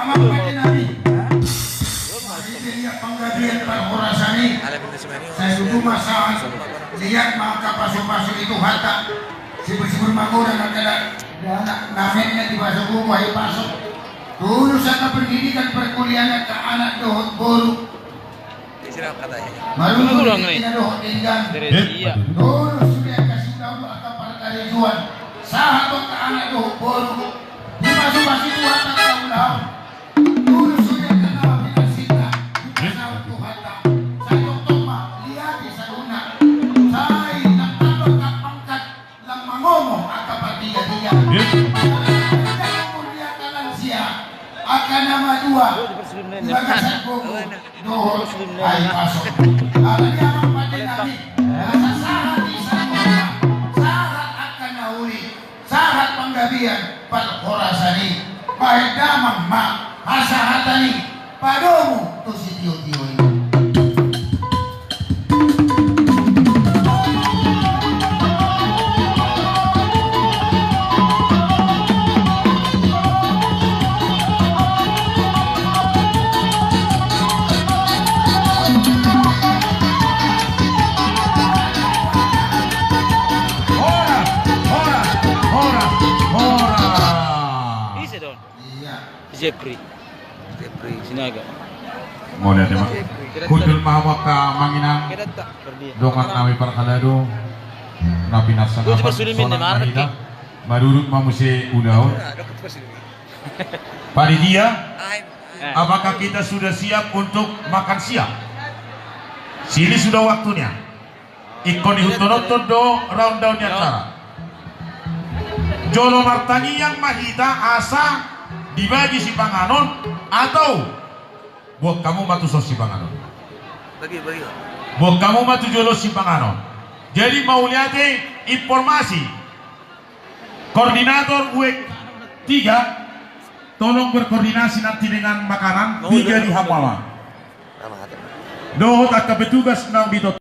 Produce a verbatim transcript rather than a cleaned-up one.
Amang pande nami. Marhite liat panggabean parhorasan i, sai tutu ma sahat liat ma angka pasupasu ni Tuhanta. Sibur-sibur magodang angka da-, dakdanak na mate di pasu-pasu, ai pasu. Tulus angka pendidikan perkuliahan angka anak dohot boru. Marhite liat dohot denggan. Tulus sude angka siulaon, angka parkarejoan. Sahat tu angka anak dohot boru. Dipasupasu Tuhan angka ulaon. Tulus sude angka na pinansinta. Dipasaut Tuhanta. Sai tongtong ma liate saluhutna. Sai nang tamba angka pangkat. Lam mangomo angka partiga-tiga. Iya. Umur ni angka lansia, angka na madua di bagasan gogo dohot ai pasu. Alani amang pande nami, asa sahat i saluhutna, sahat angka na uli, sahat panggabean parhorasan i. Bahen damang ma hasahatan i. Padomu tu sitio-tio i. Horas, horas, horas, horas. Ise do on? Iya. Jepri. Jepri Sinaga. Mauliate ma. Hundul ma hamu angka amang inang. Dongan nami parhalado. Na pinarsangapan, sonang ma hita. Marurut ma muse ulaon. Panitia, apakah kita sudah siap untuk makan siang? Sini sudah waktunya. Ingkon ihuthononhon do rundown ni acara. Jolo martangiang ma hita asa dibagi sipanganon, atau buat hamu ma tu son sipanganon? Bagi, bagi. Buat hamu ma tu jolo sipanganon. Jadi mauliate informasi. Koordinator U K tiga, tolong berkoordinasi nanti dengan makanan, tiga di hamu ma. Dohot angka petugas nang di tot-